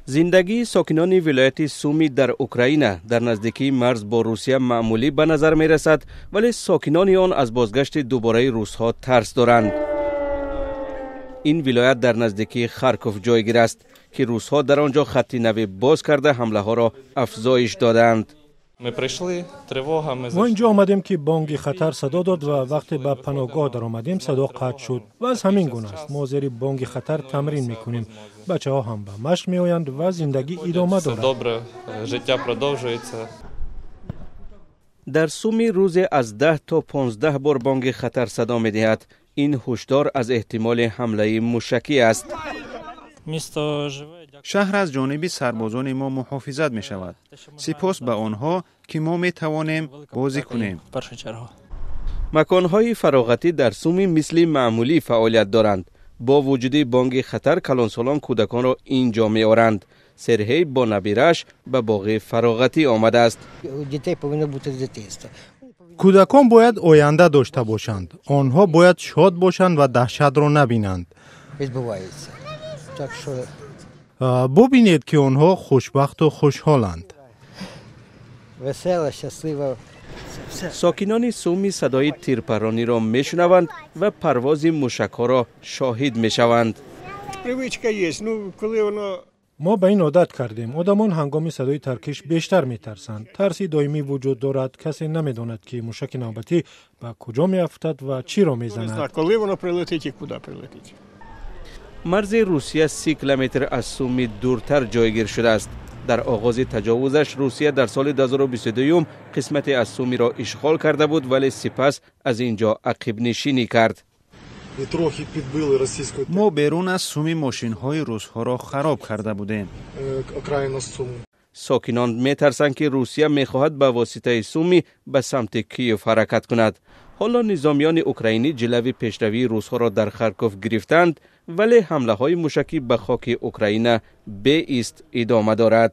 Зиндагии сокинони вилояти Суми дар Украина дар наздикии марз бо Русия маъмулӣ ба назар мерасад, вале сокинони он аз бозгашти дубораи русҳо тарс доранд. Ин вилоят дар наздикии Харков ҷойгир аст, ки русҳо дар он ҷо хатти нави боз карда, ҳамлаҳоро афзоиш додаанд. Мо инҷо омадем, ки бонги хатар садо дод, ва вақте ба паноҳгоҳ даромадем, садо қатъ шуд. Вазъ ҳамин гуна аст. Мо зери бонги хатар тамрин мекунем, бачаҳо ҳам ба машқ меоянд ва зиндагӣ идома дорад. Дар Суми рӯзе аз 10 то 15 бор бонги хатар садо медиҳад. Ин ҳушдор аз эҳтимоли ҳамлаи мушакӣ аст. Шаҳр аз ҷониби сарбозони мо муҳофизат мешавад. Сипос ба онҳо, ки мо метавонем бозӣ кунем. Маконҳои фароғатӣ дар Суми мисли маъмулӣ фаъолият доранд. Бо вуҷуди бонги хатар, калонсолон кӯдаконро ин ҷо меоранд. Сергей бо набирааш ба боғи фароғатӣ омадааст. Кӯдакон бояд оянда дошта бошанд. Онҳо бояд шод бошанд ва даҳшатро набинанд. Бубинед, ки онҳо хушбахту хушҳоланд. Сокинони Суми садои тирпарониро мешунаванд ва парвози мушакҳоро шоҳид мешаванд. Мо ба ин одат кардем. Одамон ҳангоми садои таркиш бештар метарсанд. Тарси доимӣ вуҷуд дорад. Касе намедонад, ки мушаки навбатӣ ба куҷо меафтад ва чиро мезанад. Марзи Русия 30 километр аз Суми дуртар ҷойгир шудааст. Дар оғози таҷовузаш Русия дар соли 2022 қисмате аз Сумиро ишғол карда буд, вале сипас аз ин ҷо ақибнишинӣ кард. Мо берун аз Суми мошинҳои русҳоро хароб карда будем. Сокинон метарсанд, ки Русия мехоҳад ба воситаи Суми ба самти Киев ҳаракат кунад. Ҳоло низомиёни украинӣ ҷилави пешравии русҳоро дар Харков гирифтанд, вале ҳамлаҳои мушакӣ ба хоки Украина беист идома дорад.